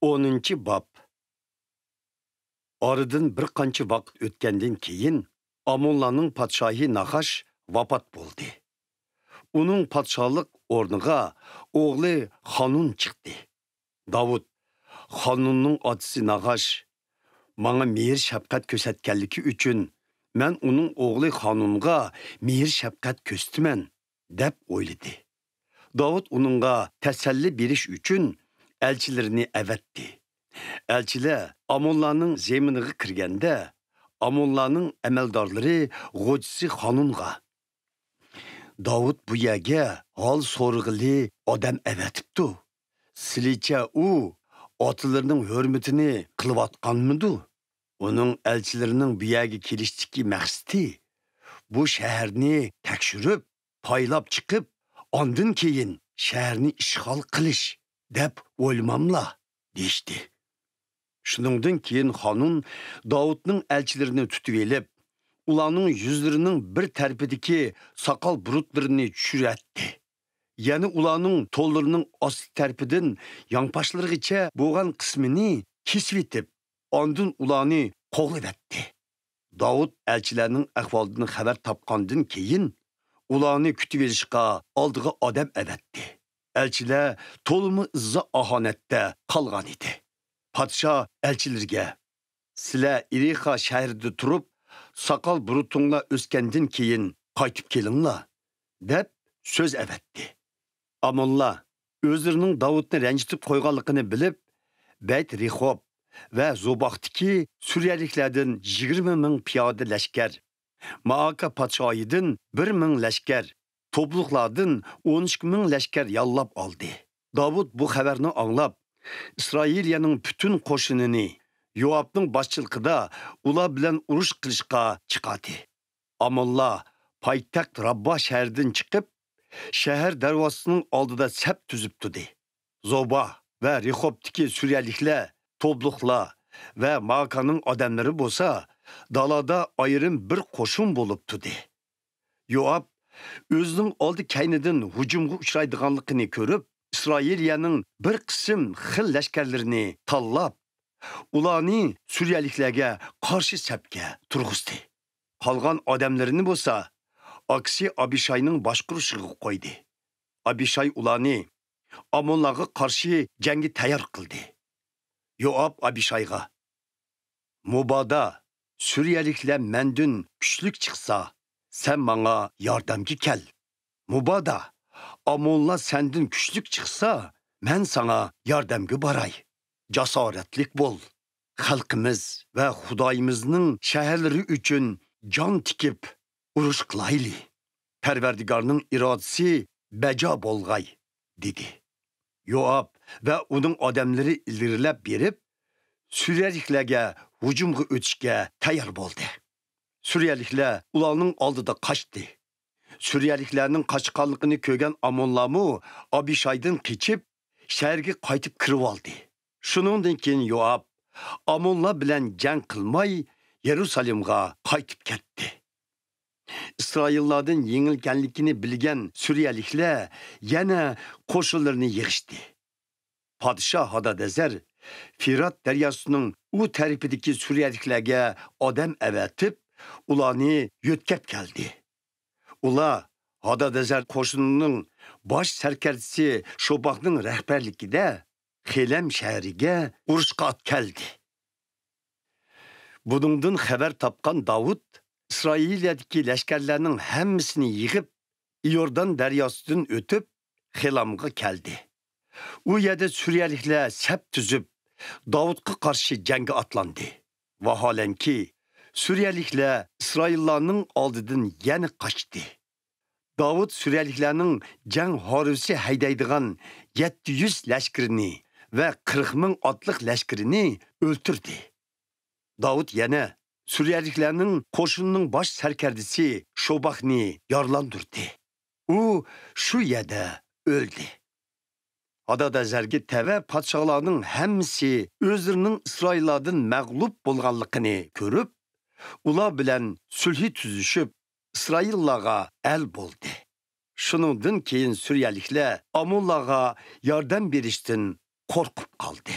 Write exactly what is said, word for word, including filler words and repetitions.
ئونىنچى باب. ئارىدىن بىر قانچە ۋاقىت ئۆتكەندىن كېيىن، ئامونلارنىڭ پادىشاھى ناھاش ۋاپات بولدى. ئۇنىڭ پادىشاھلىق ئورنىغا ئوغلى خانۇن چىقتى. داۋۇت، خانۇننىڭ ئاتىسى ناھاش ماڭا مېھىر-شەپقەت كۆرسەتكەنلىكى ئۈچۈن، مەن ئۇنىڭ ئوغلى خانۇنغا مېھىر-شەپقەت كۆرسىتىمەن، دەپ ئويلىدى. داۋۇت ئۇنىڭغا تەسەللى بېرىش ئۈچۈن ئەلچىلىرىنى ئەۋەتتى. ئەلچىلەر ئامونلارنىڭ زېمىنىغا كىرگەندە، ئامونلارنىڭ ئەمەلدارلىرى غوجىسى خانۇنغا، داۋۇت بۇ يەرگە ھال سورىغىلى ئادەم ئەۋەتىپتۇ. سىلىچە ئۇ ئاتىلىرىنىڭ ھۆرمىتىنى قىلىۋاتقانمىدۇ؟ ئۇنىڭ ئەلچىلىرىنىڭ بۇ يەرگە كېلىشتىكى مەقسىتى، بۇ شەھەرنى تەكشۈرۈپ، پايلاپ چىقىپ، ئاندىن كېيىن شەھەرنى ئىشغال قىلىش، دەپ ئويلىماملا؟ دېيىشتى. شۇنىڭدىن كېيىن خانۇن داۋۇتنىڭ ئەلچىلىرىنى تۇتۇۋېلىپ، ئۇلارنىڭ يۈزلىرىنىڭ بىر تەرىپىدىكى ساقال بۇرۇتلىرىنى چۈشۈرەتتى. يەنە ئۇلارنىڭ تونلىرىنىڭ ئاستى تەرىپىدىن ياڭپاشلىرىغىچە بولغان قىسمىنى كېسىۋېتىپ، ئاندىن ئۇلارنى قوغلىۋەتتى. داۋۇت ئەلچىلەرنىڭ ئەھۋالىدىن خەۋەر تاپقاندىن كېيىن، ئۇلارنى كۈتۈۋېلىشقا ئالدىغا ئادەم ئەۋەتتى. ئەلچىلەر تولىمۇ ئىززا-ئاھانەتتە قالغانىدى. پادىشاھ ئەلچىلىرىگە، «سىلەر ئېرىخا شەھىرىدە تۇرۇپ، ساقال بۇرۇتۇڭلار ئۆسكەندىن كېيىن قايتىپ كېلىڭلار» دەپ سۆز ئەۋەتتى. ئامونلار ئۆزلىرىنىڭ داۋۇتنى رەنجىتىپ قويغانلىقىنى بىلىپ، بەيت رېخوب ۋە زوباختىكى سۈرىيەلىكلەردىن يىگىرمە مىڭ پىيادە لەشكەر، مائاكا پادىشاھىدىن بىر مىڭ لەشكەر، توبلۇقلاردىن ئون ئىككى مىڭ لەشكەر ياللاپ ئالدى. داۋۇت بۇ خەۋەرنى ئاڭلاپ، ئىسرائىلىيەنىڭ پۈتۈن قوشۇنىنى يوئابنىڭ باشچىلىقىدا ئۇلار بىلەن ئۇرۇش قىلىشقا چىقاردى. ئامونلار پايتەخت راببا شەھىرىدىن چىقىپ، شەھەر دەرۋازىسىنىڭ ئالدىدا سەپ تۈزۈپ تۇردى. زوبا ۋە رېخوبتىكى سۈرىيەلىكلەر، توبلۇقلار ۋە ماكانىڭ ئادەملىرى بولسا دالادا ئايرىم بىر قوشۇن بولۇپ تۇردى. يوئاب ئۆزىنىڭ ئالدى كەينىدىن ھۇجۇمغا ئۇچرايدىغانلىقىنى كۆرۈپ، ئىسرائىلىيەنىڭ بىر قىسىم خىل لەشكەرلىرىنى تاللاپ، ئۇلارنى سۈرىيەلىكلەرگە قارشى سەپكە تۇرغۇزدى. قالغان ئادەملىرىنى بولسا ئاكىسى ئابىشاينىڭ باشقۇرۇشىغا قويدى. ئابىشاي ئۇلارنى ئامونلارغا قارشى جەڭگە تەييار قىلدى. يوئاب ئابىشايغا، «مۇبادا سۈرىيەلىكلەر مەندىن كۈچلۈك چىقسا، سەن ماڭا ياردەمگە كەل. مۇبادا ئامونلار سەندىن كۈچلۈك چىقسا، مەن ساڭا ياردەمگە باراي. جاسارەتلىك بول. خەلقىمىز ۋە خۇدايىمىزنىڭ شەھەرلىرى ئۈچۈن جان تىكىپ ئۇرۇش قىلايلى. پەرۋەردىگارنىڭ ئىرادىسى بەجا بولغاي» دېدى. يوئاب ۋە ئۇنىڭ ئادەملىرى ئىلگىرىلەپ بېرىپ، سۈرىيەلىكلەرگە ھۇجۇمغا ئۆتۈشكە تەييار بولدى. سۈرىيەلىكلەر ئۇلارنىڭ ئالدىدا قاچتى. سۈرىيەلىكلەرنىڭ قاچقانلىقىنى كۆرگەن ئامونلارمۇ ئابىشايدىن قېچىپ، شەھەرگە قايتىپ كىرىۋالدى. شۇنىڭدىن كېيىن يوئاب ئامونلار بىلەن جەڭ قىلماي، يېرۇسالېمغا قايتىپ كەتتى. ئىسرائىللاردىن يېڭىلگەنلىكىنى بىلگەن سۈرىيەلىكلەر يەنە قوشۇنلىرىنى يىغىشتى. پادىشاھ ھادادەزەر فىرات دەرياسىنىڭ ئۇ تەرىپىدىكى سۈرىيەلىكلەرگە ئادەم ئەۋەتىپ، ئۇلارنى يۆتكەپ كەلدى. ئۇلار ھادادەزەر قوشۇنىنىڭ باش سەركەردىسى شوباكنىڭ رەھبەرلىكىدە خېلەم شەھىرىگە ئۇرۇشقا ئات كەلدى. بۇنىڭدىن خەۋەر تاپقان داۋۇت ئىسرائىلىيەدىكى لەشكەرلەرنىڭ ھەممىسىنى يىغىپ، ئىيوردان دەرياسىدىن ئۆتۈپ، خېلامغا كەلدى. ئۇ يەردە سۈرىيەلىكلەر سەپ تۈزۈپ، داۋۇتقا قارشى جەڭگە ئاتلاندى. ۋاھالەنكى، سۈرىيەلىكلەر ئىسرائىللارنىڭ ئالدىدىن يەنە قاچتى. داۋۇت سۈرىيەلىكلەرنىڭ جەڭ ھارۋىسى ھەيدەيدىغان يەتتە يۈز لەشكىرىنى ۋە قىرىق مىڭ ئاتلىق لەشكىرىنى ئۆلتۈردى. داۋۇت يەنە سۈرىيەلىكلەرنىڭ قوشۇنىنىڭ باش سەركەردىسى شوباكنى يارىلاندۇردى. ئۇ شۇ يەردە ئۆلدى. ھادادەزەرگە تەۋە پادىشاھلارنىڭ ھەممىسى ئۆزلىرىنىڭ ئىسرائىللاردىن مەغلۇپ بولغانلىقىنى كۆرۈپ، ئۇلار بىلەن سۈلھى تۈزۈشۈپ، ئىسرائىللارغا ئەل بولدى. شۇنىڭدىن كېيىن سۈرىيەلىكلەر ئامونلارغا ياردەم بېرىشتىن قورقۇپ قالدى.